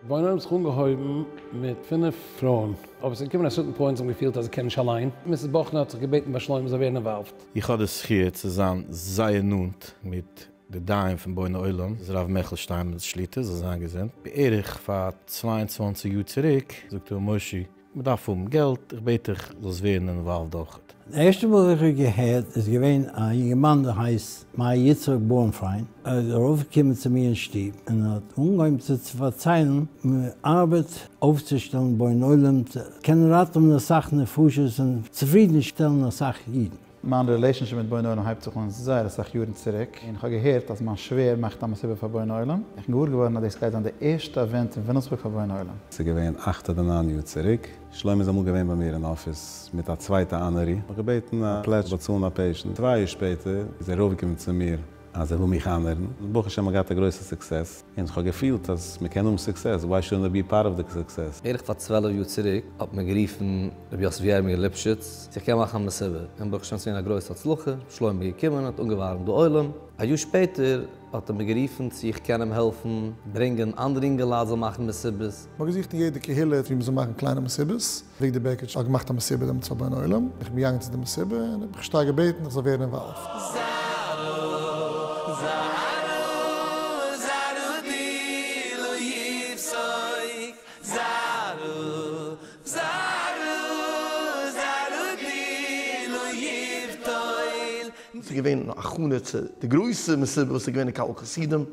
בוני עולם האט זיך אנגעהויבן מיט פינף פרויען, אבער ס'איז געקומען א certain point זיי האבן געפילט אז זיי קענען נישט אליין, Mrs. באכנער האט זיך געבעטן ביי שלמה זאל ווערן involved. איך האב די זכי' צו זיין זייער נאנט מיט די דיין פון בוני עולם, ר' מעכל שטיינמעץ שליט"א, זאל זיין געזונט, בערך פאר 22 יאר צוריק זאגט ער מושי, מען דארף האבן געלט, איך בעט דיך זאלסט ווערן involved אויכעט. די ערשטע מאל איך האב געהערט איז געווען א יונגערמאן וואס הייסט מאיר יצחק בורנפיין, ער איז ארויפגעקומען צו מיר אין שטוב און האט אנגעהויבן צו פארציילן מען ארבעט אויפצושטעלן בוני עולם צו קענען ראטעווען אסאך נפשות און צופרידן שטעלן אסאך אידן. מיין relationship מיט בוני עולם הייבט זיך אן זייער אסאך יארן צוריק, און כ'האב געהערט אז מיין שווער מאכט א מסיבה פאר בוני עולם, איך בין געוואר געווארן אז דאס גייט זיין די ערשטע event אין וויליאמסבורג פאר בוני עולם. ס'איז געווען אכט אדער ניין יאר צוריק, שלמה איז אמאל געווען ביי מיר אין אפיס מיט א צווייטע honoree, מיך געבעטן א pledge באצאלן א patient, צוויי יאר שפעטער איז ער ארויפגעקומען צו מיר אז ער וויל מיך honor ן, ברוך השם מ'האט געהאט א גרויסע success, און כ'האב געפילט אז מ'קען האבן success, why shouldn't I be part of the success? בערך פאר 12 יאר צוריק האט מען גערופן רבי יוסף ירמי' ליפשיץ צו איך קען מאכן א מסיבה, און ברוך השם ס'איז געווען א גרויסע הצלחה, שלמה איז געקומען האט אנגעווארעמט די עולם, א יאר שפעטער האט ער מיר גערופן צו איך קען אים העלפן ברענגען אנדערע אינגעלייט זאלן מאכן מסיבות. מ'האט געזוכט אין יעדע קהילה ווי מ'זאל מאכן קליינע מסיבות, אביגדור בעקיטש האט געמאכט א מסיבה דעמאלטס פאר בוני עולם, איך בין געגאנגען צו די מסיבה און האב מיך שטארק געבעטן איך זאל ווערן involved. ס'איז געווען א הכנה צו די גרויסע מסיבה וואס איז געווען אין קהל חסידים,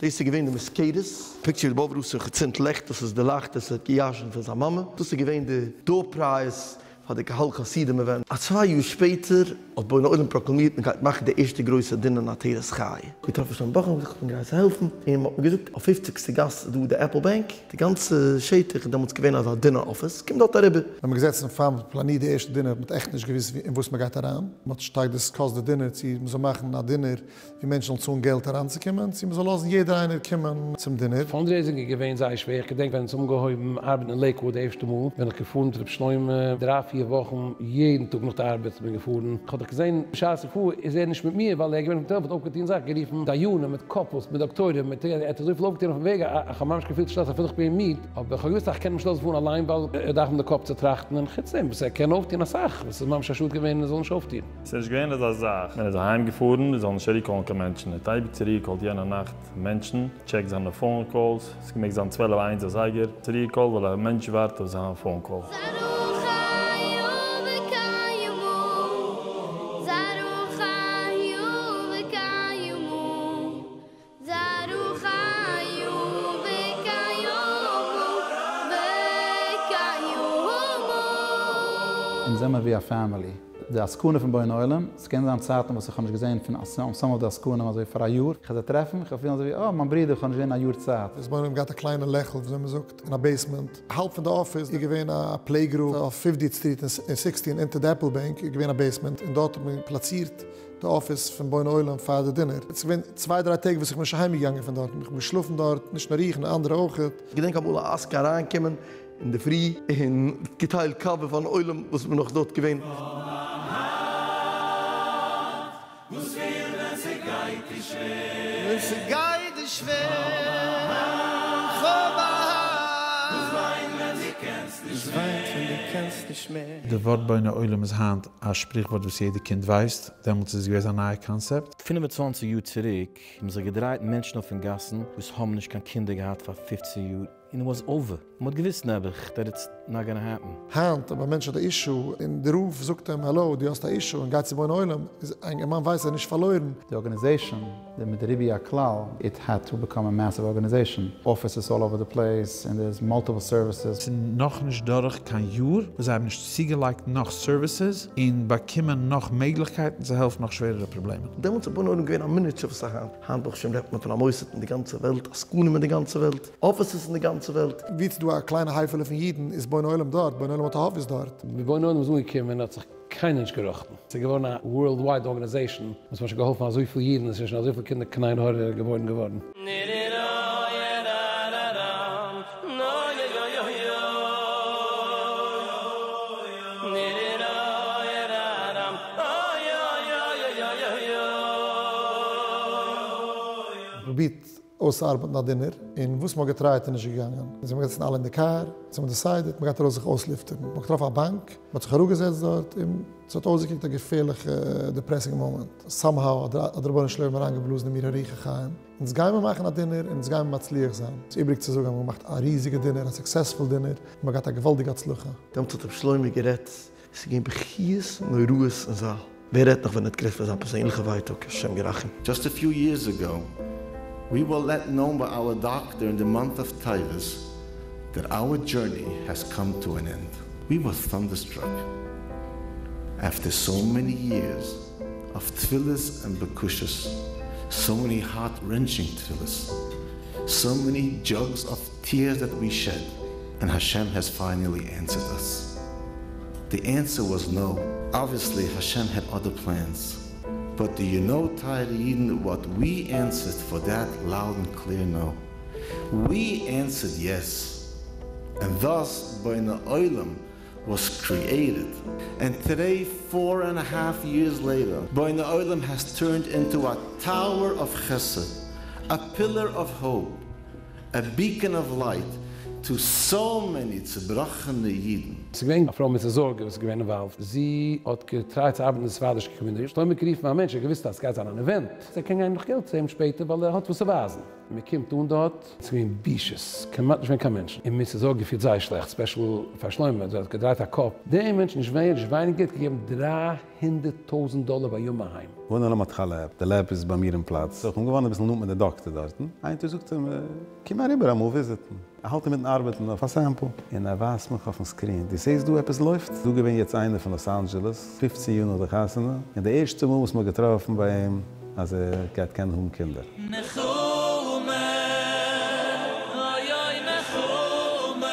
דאס איז געווען די מזכרת, picture באבוב רב זיך צינדט לעכט, דאס איז די לייכט וואס ער האט געירשנט פון זיין מאמע, דאס איז געווען די door prize פאר די קהל חסידים event. א צוויי יאר שפעטער האט בוני עולם פראקלאמירט מען גייט מאכן די ערשטע גרויסע דינער אין עטרת חי. געטראפן שלמה באכנער געזאגט איך בין גרייט צו העלפן, און מען האט מיר געזאגט אויף פופציגסטע גאס איז דא די עפל בענק, די גאנצע שטח איז דעמאלטס געווען אזא דינער אפיס, קום דארט אריבער. ווען מ'איז געזעצן פאר מ'האט פלאנירט די ערשטע דינער האט מען עכט נישט געוואוסט אין וואס מ'גייט אריין, מ'האט שטארק discussed די דינער צו מ'זאל מאכן א דינער ווי מענטשן זאלן צאלן געלט אריינצוקומען, צו מ'זאל לאזן יעדער איינער קומען צום דינער. Fundraising איז געווען זייער שווער, איך געדענק ווען אונז האבן אנגעהויבן ארבעטן אין לעיקוואוד די ערשטע מאל, בין איך געפארן מיט ר' שלמה דריי פיר וואכן יעדן טאג נאך די ארבעט בין געפארן, איך האב דאך געזען בשעת איך פאר איז ער נישט מיט מיר ווייל ער איז געווען אויפן טעלעפאן האט אויפגעטון זאכן, גערופן דיינים מיט couples מיט דאקטוירים מיט ער האט אזויפיל אויפגעטון אויפן וועג איך האב ממש געפילט שלעכט אפילו איך בין מיד, אבער איך האב געוואוסט אז איך קען אים נישט לאזן פארן אליין ווייל ער דארף האבן די קאפ צו טראכטן און חוץ דעם וואס ער קען אויפטון אסאך וואס איז ממש א שאד געווען ער זאל נישט אויפטון. ס'איז נישט געווען אזא זאך ווען ער איז אהיים געפארן זאל נישט recall ן קיין מענטשן, ער האט אייביג צוריקגעקאלט יענע נאכט מענטשן, טשעק זיינע phone calls, ס'איז געמעגט זיין צוועלף איינס אזייגער, צוריקגעקאלט ווייל א מענטש ווארט אויף זיין phone call. אונז זעמער ווי א family. די עסקנים פון בוני עולם, ס'קען זיין צייטן וואס איך האב נישט געזען פון some of די עסקנים אזוי פאר א יאר, איך וועל זיי טרעפן, איך וועל פילן אזוי ווי אה, מיין ברודער איך האב נישט געזען א יאר צייט. איז בוני עולם געהאט א קליינע לעכל וויאזוי מ'זאגט אין א basement, האלב פון די אפיס איז געווען א play group אויף Fiftieth Street און Sixteen אונטער די עפל בענק איז געווען א basement און דארט האט מען פלאצירט די אפיס פון בוני עולם פאר די דינער. עס איז געווען צוויי דריי טעג וואס איך בין נישט אהיים געגאנגען פון דארטן, איך בין געשלאפן דארט, נישט נאר איך נאר אנדערע אויכעט. איך געדענק אמאל א עסקן אריינקומען אינדערפרי און געטיילט קאווע פארן עולם וואס איז נאך דארט געווען. וואס וויל ווען ס'גייט דיר שווער. ווען ס'גייט דיר שווער. כ'האב א הארץ. וואס וויינט ווען דו קענסט נישט מער. וואס וויינט ווען דו קענסט נישט מער. די ווארט בוני עולם איז היינט א שפריכווארט וואס יעדע קינד ווייסט, דעמאלטס איז עס געוועזן א נייע קאנצעפט. 25 יאר צוריק האבן זיך געדרייט מענטשן אויפן גאסן וואס האבן נישט קיין קינדער געהאט פאר 15 יאר, און it was over. מען האט געוואוסט נעבעך that it's not gonna happen. היינט אויב א מענטש האט א issue און די רב זאגט אים האלא דו האסט א issue און גיי צו בוני עולם איז א אינגערמאן ווייסט ער איז נישט פארלוירן. די organization, די מיט די ריבוי הכלל, it had to become a massive organization, offices all over the place און there is multiple services. ס'איז נאכנישט דורך קיין יאר וואס זיי האבן נישט צוגעלייגט נאך services און באקומען נאך מעגליכקייטן צו העלפן נאך שווערערע פראבלעמען. דעמאלטס איז בוני עולם געווען א miniature וואס איז היינט. היינט ברוך השם רעדט מען פון א מוסד אין די גאנצע וועלט, עסקנים אין די גאנצע וועלט, אפיסעס אין די גאנצע וועלט. ווי ס'איז דא א קליינע הייפעלע פון אידן איז בוני עולם דארט, בוני עולם האט א אפיס דארט. ווי בוני עולם איז אנגעקומען האט זיך קיינער נישט געראכטן, ס'איז געווארן א world wide organization וואס מ'האט שוין געהאלפן אזויפיל אידן, עס איז שוין אזויפיל קינדער קיין עין הרע געבוירן געווארן. פרובירט. אויסצוארבעטן א דינער, און וואס מ'האט געטרייט איז נישט געגאנגען. זעמיר געזעצן אלע אין די קאר, אונז האבן decided מ'גייט ארויס זיך אויסלופטערן. מ'האט געטראפן א באנק, מ'האט זיך אראפגעזעצט דארט, און ס'האט אויסגעקוקט א געפערליכע depressing מאמענט. Somehow האט דער רבונו של עולם אריינגעבלאזן אין מיר א רוח החיים, אונז גיימער מאכן א דינער און אונז גיימער מצליח זיין. ס'איז איבריג צו זאגן אז מ'האט געמאכט א ריזיגע דינער, א successful דינער, און מ'האט געהאט א געוואלדיגע הצלחה. דעמאלטס האט רבי שלמה גערעדט, ס'איז געווען בכיות נוראות אין זאל. ווער רעדט נאך ווען ער האט גערעדט פון זיין פערזענליכע ווייטאג, השם ירחם. Just a few years ago, we were let known by our doctor in the month of Teves that our journey has come to an end. We were thunderstruck. After so many years of tefillos and בקשות, so many heart wrenching tefillos, so many jugs of tears that we shed, and Hashem has finally answered us. The answer was no. Obviously Hashem had other plans. But do you know טייערע אידן what we answered for that loud and clear no? We answered yes. And thus בונה עולם was created. And today four and a half years later בונה עולם has turned into a tower of חסד, a pillar of hope, a beacon of light to so many צובראכענע אידן. ס'איז געווען א פרוי מיט זארג וואס איז געווען involved, זי האט געטרייט צו ארבעטן אין די ספרדישע community, שלמה גערופן א מענטש, ער האט געוואוסט אז ס'גייט זיין אן event, ער קען גיין נאך געלט צו אים שפעטער ווייל ער האט וואס צו ווייזן. מען קומט אן דארט, ס'איז געווען בושות, כמעט נישט געווען קיין מענטשן, און מיר ס'איז אויך געפילט זייער שלעכט, special פאר שלמה, זי האט געדרייט א קאפ, דער מענטש נישט מער נישט ווייניגער האט געגעבן 300 טויזנט דאלער ביום אהיים. בונה עולם האט א lab, די lab איז ביי מיר אין פלאץ, איך בין געווארן אביסל נאנט מיט די דאקטער דארטן, איין טאג זאגט ער מיר, קום אריבער אמאל וויזיטן. ער האלט אינמיטן ארבעטן אויף א sample, און ער ווייזט מיך אויפן screen, דו זעסט דא עפעס לויפט? דא געווען יעצט איינער פון לאס אנדזשעלעס, 15 יאר נאך די חתונה, און די ערשטע מאל וואס מ'האט געטראפן ביי אים אז ער גייט קענען האבן קינדער. נחמה, אוי אוי נחמה,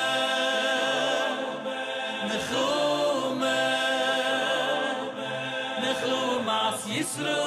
נחמה, נחמת ישראל.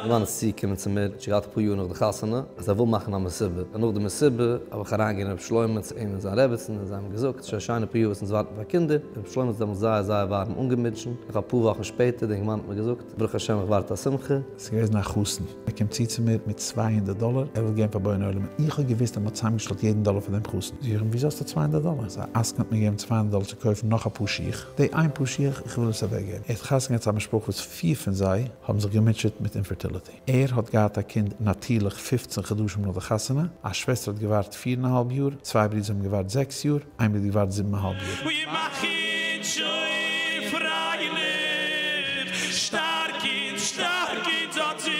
געווארן איז צוגעקומען צו מיר, שוין געהאט אפאר יאר נאך די חתונה, אז ער וויל מאכן א מסיבה. און נאך די מסיבה האב איך אריינגעגעבן רבי שלמה צו אים און זיין רעבעצן, און זיי האבן געזאגט, ס'איז שוין א שיינע פאר יאר וואס אונז ווארטן פאר קינדער. רבי שלמה האט דעמאלטס זייער זייער ווארעם אנגעמוטשן. נאך אפאר וואכן שפעטער, די אינגערמאן האט מיר געזאגט, ברוך השם איך ווארט א שמחה. ס'איז געוועזן א חתן, ער קומט צו צו מיר מיט 200 דאלער, ער וויל געבן פאר בוני עולם, איך האב געוואוסט אז מ'האט צוזאמגעשטעלט יעדן דאלער פאר דעם חתן. זאג איך אים, וויאזוי האסטו 200 דאלער? זאגט ער, א עסקן האט מיר געגעבן 200 דאלער צו קויפן נאך אפאר שיך, די איין פאר שיך, איך וויל עס אוועקגעבן. ער האט חתונה געהאט צו א משפחה וואס פיר פון זיי האבן זיך געמוטשעט מיט infertility. ער האט געהאט א קינד נאטירליך 15 חדשים נאך די חתונה, א שוועסטער האט געווארט פיר און א האלב יאר, צוויי ברידער האבן געווארט 6 יאר, איין ברודער געווארט זיבן און א האלב יאר. ווי מאכט שוין פרייליך, שטארק און שטארק און זאציג,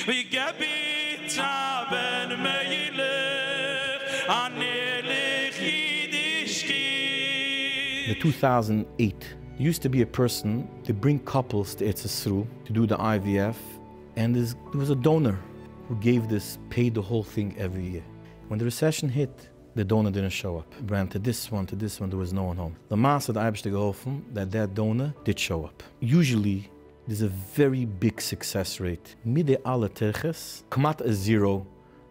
ווי געביט האבן מלך, אן ערליך אידיש קינד. In 2008, used to be a person to bring couples to Eretz Yisrael to do the IVF, and there was a donor who gave this, paid the whole thing every year. When the recession hit, the donor didn't show up. Ran to this one, to this one, there was no one home. The master, the Eibishter geholfen, that that donor did show up. Usually, there's a very big success rate. Mide alle terches, כמעט a zero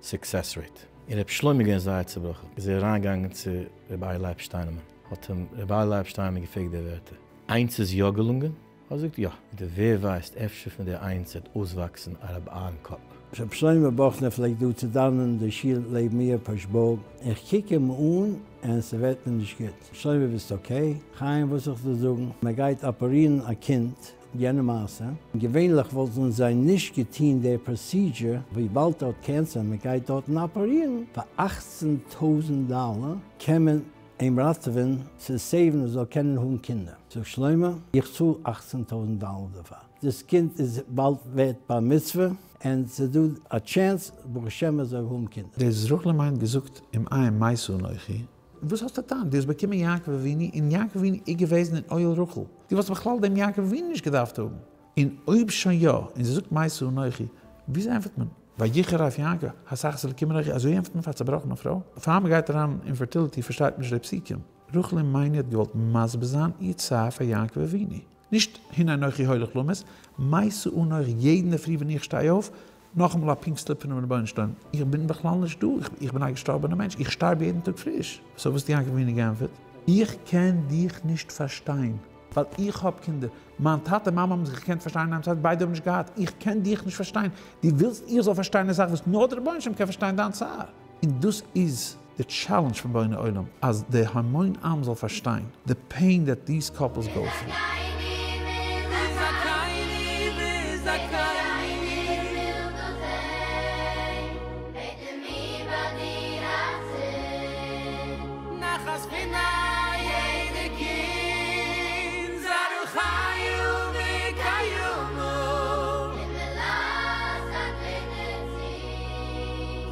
success rate. In Reb Shlomo געווען זייער צעבראכן. איז ער אריינגעגאנגען צו רבי אריה לייב שטיינמאן. האט אים רבי אריה לייב שטיינמאן געפרעגט די ווערטער. איינס איז יא געלונגען? ער זאגט יא. דער ווער ווייסט, אפשר פון דער איינס וועט אויסוואקסן א רב אהרן קאטלער. רב שלמה באכנער פלעגט דא צו דאווענען די שול לעבן מיר, פשבורג. איך קוק אים אן און ס'ווערט מיר נישט גוט. שלמה, ביסט okay? חיים, וואס זאל איך דיר זאגן? מען גייט אפערירן א קינד, יענע מעשה. געווענליך וואלטן זיי נישט געטון דער procedure, וויבאלד ער האט cancer, מען גייט דארטן אפערירן. פאר 18,000 דאלער קען מען אים ראטעווען צו save ן ער זאל קענען האבן קינדער. זאגט שלמה, איך צאל 18,000 דאלער דערפאר. דאס קינד איז באלד ווערט בר מצוה, און ס'איז דא א chance, ברוך השם, ער זאל האבן קינדער. דער רחל אמנו האט געזאגט, אם אין מתה אנכי, וואס האסטו געטאן? דו האסט באקומען יעקב אבינו, און יעקב אבינו איז געוועזן אין אוהל רחל. דו וואלסט בכלל דעם יעקב אבינו נישט געדארפט האבן. און אויב שוין יא, און זי זאגט מתה אנכי, וויאזוי ענטפערט מען? ויחר אף יעקב, התחת אלקים אנכי, אזוי ענטפערט מען פאר א צעבראכענע פרוי? פאר מען גייט אריין אין infertility פארשטייט מען נישט די פסוקים. רחל אמנו האט געוואלט מסביר זיין איר צער פאר יעקב אבינו. נישט הנה אנכי הולך למות, מתה אנכי יעדן אינדערפרי ווען איך שטיי אויף, נאכאמאל א pink slip פונעם רבונו של עולם, איך בין בכלל נישט דא, איך בין א געשטארבענער מענטש, איך שטארב יעדן טאג פריש. So וואס האט יעקב אבינו געענטפערט? איך קען דיך נישט פארשטיין. ווייל איך האב קינדער, מיין טאטע מאמע האבן זיך געקענט פארשטיין אין איין צייט, ביידע האבן נישט געהאט, איך קען דיך נישט פארשטיין, דו ווילסט איך זאל פארשטיין א זאך וואס נאר דער רבונו של עולם קען פארשטיין דיין צער. און דאס איז די challenge פון בוני עולם, אז די המון עם זאל פארשטיין די pain that these couples go through.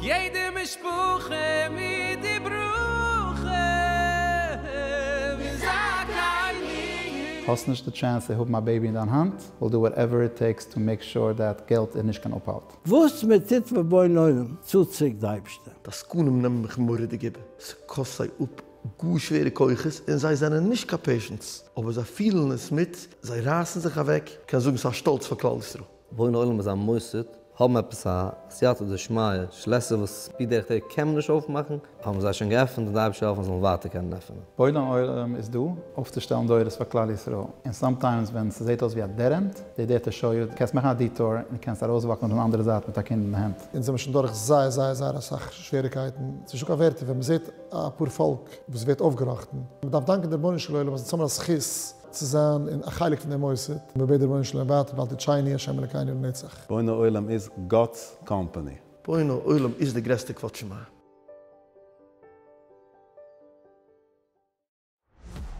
יעדע משפחה מיט די ברכה וזכאים. האסט נישט די chance צו האבן א baby אין דיין האנט, we'll do whatever it takes to make sure that געלט איז נישט קיין אפהאלט. וואס מען טוט פאר בוני עולם צאלט צוריק די אייבשטער. די עסקנים נעמען מיך מורא'דיג איבער, ס'קאסט זיי אפ גאר שווערע כוחות און זיי זענען נישט קיין patients אבער זיי פילן עס מיט, זיי רייסן זיך אוועק, קען זאגן ס'איז א שטאלץ פאר כלל ישראל. בוני עולם איז א מוסד, האבן עפעס א סייעתא דשמיא שלעסער וואס פי דרך טבע קען מען נישט אויפמאכן, האבן זיי שוין געעפנט און די אייבערשטער זאל העלפן זאלן ווייטער קענען עפענען. בוני עולם איז דא אויפצושטעלן דורות פאר כלל ישראל, און sometimes ווען ס'זעט אויס ווי א dead end, they there to show you, דו קענסט מאכן א detour און קענסט ארויסוואקן אויף די אנדערע זייט מיט א קינד אין די הענט. אונז זעמיר שוין דורך זייער זייער זייער אסאך שוועריקייטן, ס'איז נישטא קיין ווערטער ווען מ'זעט א פאר פאלק וואס ווערט אויפגעראכטן, מ'דארף דאנקען דער רבונו של עולם אז אונז האבן א זכות צו זיין אין א חלק פון דעם מוסד, מ'בעט דער רבונו של עולם ווייטער ואל תטשני ה' אלקינו לנצח. בוני עולם איז גאט'ס קאמפאני. בוני עולם איז די גרעסטע כבוד שמים.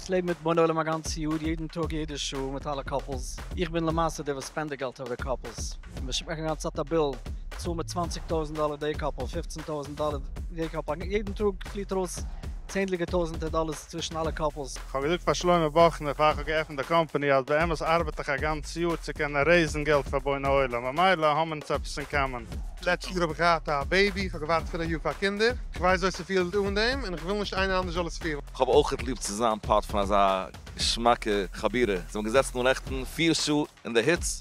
כ'לעב מיט בוני עולם א גאנצע יאר, יעדן טאג יעדע שעה מיט אלע couples, איך בין למעשה דער וואס spend די געלט אויף די couples, און מען שיקט מיך א גאנצע צייט א bill, צאל מיר 20 טויזנט דאלער די couple, 15 טויזנט דאלער די couple, יעדן טאג פליעט ארויס צענדליגע טויזנטער דאלערס צווישן אלע couples. כ'האב געזאגט פאר שלמה באכנער פאר כ'האב געעפנט די קאמפאני אז באמת ארבעט איך א גאנץ יאר צו קענען raise ן געלט פאר בוני עולם ממילא האמער אונז עפעס אין common. לעצטע יאר האב איך געהאט א baby, כ'האב געווארט פון א יאר פאר קינדער, כ'ווייס וויאזוי ס'פילט אן דעם און כ'וויל נישט איינער אנדערש זאל עס פילן. כ'האב אויכעט ליב צו זיין part פון אזא געשמאקע חבורה, זיי האבן געזעצן נעכטן פיר שעה אין די היץ,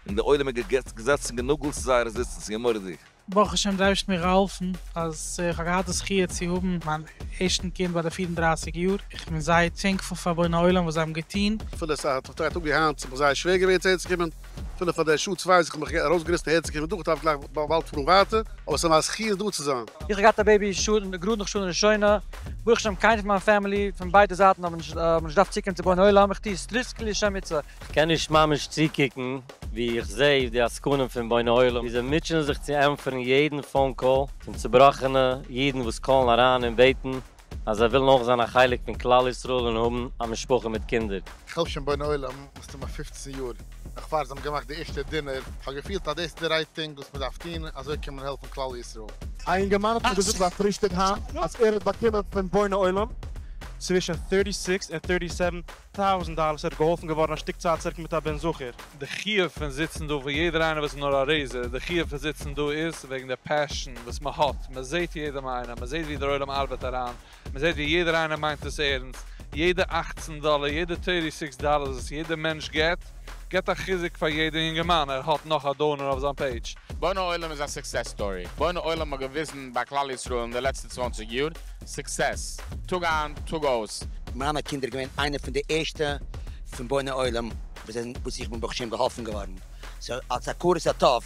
און די עולם איז געזעצן גענאגלט צו זייערע זיצן, ס'איז געווען מורא'דיג. ברוך השם דער אייבערשטער האט מיר געהאלפן אז איך האב געהאט די זכי' צו האבן מיין ערשטן קינד ביי די 34 יאר, איך בין זייער thankful פאר בוני עולם וואס זיי האבן געטון. אפילו עס האט אויף דריי טאג געהיינט ס'איז מיר זייער שווער געווען צו אהערצוקומען, אפילו פאר די שעה צוויי וואס איך האב מיך ארויסגעריסן אהערצוקומען דא, איך דארף גלייך באלד פארן ווייטער, אבער ס'איז מיר א זכי' דא צו זיין. איך האב געהאט א baby גראד נאך שנה ראשונה, ברוך השם קיינער פון מיין family פון ביידע זייטן האבן נישט געדארפט צוקומען צו בוני עולם, איך טו עס סטריסקלי לשם מצוה. כ'קען נישט ממש צוקוקן ווי איך זעה די עסקנים פון בוני עולם ווי זיי מוטשענען זיך צו ענטפערן יעדן phone call פון צובראכענע אידן וואס call ן אריין און בעטן אז זיי ווילן אויך זיין א חלק פון כלל ישראל און האבן א משפחה מיט קינדער. כ'העלף שוין בוני עולם מסתמא פופצן יאר, נאך פאר זיי האבן געמאכט די ערשטע dinner, כ'האב געפילט אז דאס איז די right thing וואס מ'דארף טון, אזוי קען מען העלפן כלל ישראל. א אינגערמאן האט מיר געזאגט ביי פרישטאג היינט אז ער האט באקומען פון בוני עולם צווישן thirty six און thirty seven טויזנט דאלער, ער איז געהאלפן געווארן א שטיק צייט צוריק מיט א בן זכר. די חיוב פון זיצן דא פאר יעדער איינער וואס איז נאר א raiser, די חיוב פון זיצן דא איז וועגן די passion וואס מען האט, מען זעט יעדעם איינעם, מען זעט ווי דער עולם ארבעט אריין, מען זעט ווי יעדער איינער מיינט עס ערנסט, יעדע אכצן דאלער, יעדע thirty six דאלער וואס יעדער מענטש געט, געט א חיזוק פאר יעדע יונגערמאן, ער האט נאך א donor אויף זיין page. בוני עולם איז א success story. בוני עולם האט געוויזן ביי כלל ישראל אין די לעצטע צוואנציג יאר success, טאג איין טאג אויס. מיינע קינדער געווען איינע פון די ערשטע פון בוני עולם וואס איך בין ברוך השם געהאלפן געווארן, so אלס הכרת הטוב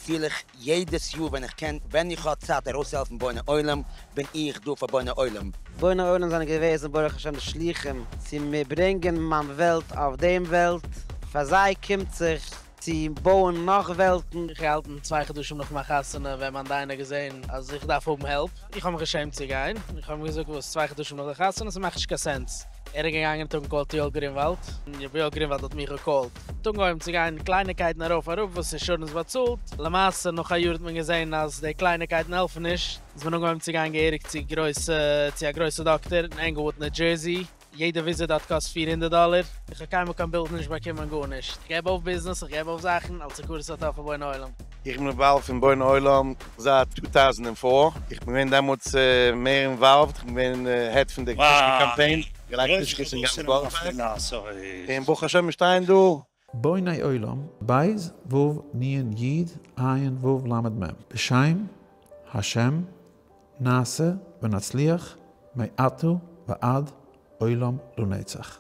פיל איך יעדעס יאר ווען איך קען ווען איך האב צייט ארויסצוהעלפן בוני עולם בין איך דא פאר בוני עולם. בוני עולם זענען געוועזן ברוך השם די שלוחים צו מיר ברענגען מיין וועלט אויף דעם וועלט, פאר זיי קומט זיך צו בויען נאך וועלטן. איך געהאלטן צוויי חדשים נאך מיין חתונה ווען מיין דיין האט געזען אז איך דארף האבן help, איך האב מיך געשעמט צו גיין, איך האב אים געזאגט וואס צוויי חדשים נאך די חתונה, ס'מאכט נישט קיין sense. ער איז געגאנגען און האט אנגעקאלט יואל גרינוואלד, און יואל גרינוואלד האט מיך געקאלט. האט אנגעהויבן צו גיין קלייניקייטן ארויף אראפ וואס אינשורענס באצאלט, למעשה נאך א יאר האט מען געזען אז די קלייניקייטן העלפן נישט, איז מען אנגעהויבן צו גיין געהעריג צו גרויסע צו א גרויסע דאקטער אין ענגלוואוד ניו דזשערסי, יעדע וויזיט דארט קאסט 400 דאלער, איך האב קיינמאל קיין bill נישט באקומען גארנישט, איך געב אויף ביזנעס, איך געב אויף זאכן, אלס הכרת הטוב פאר בוני עולם. איך בין involved פון בוני עולם זייט 2004, איך בין געווען דעמאלטס מער involved, איך בין געווען head פון די קרישקע קאמפיין, געלייגט קרישקעס אין גאנץ בארא פארק, און ברוך השם מיר שטייען דא. בוני עולם, בית ו' נ' י' ע' ו' ל' מ', בשם השם נעשה ונצליח מעתה ועד עולם לנצח.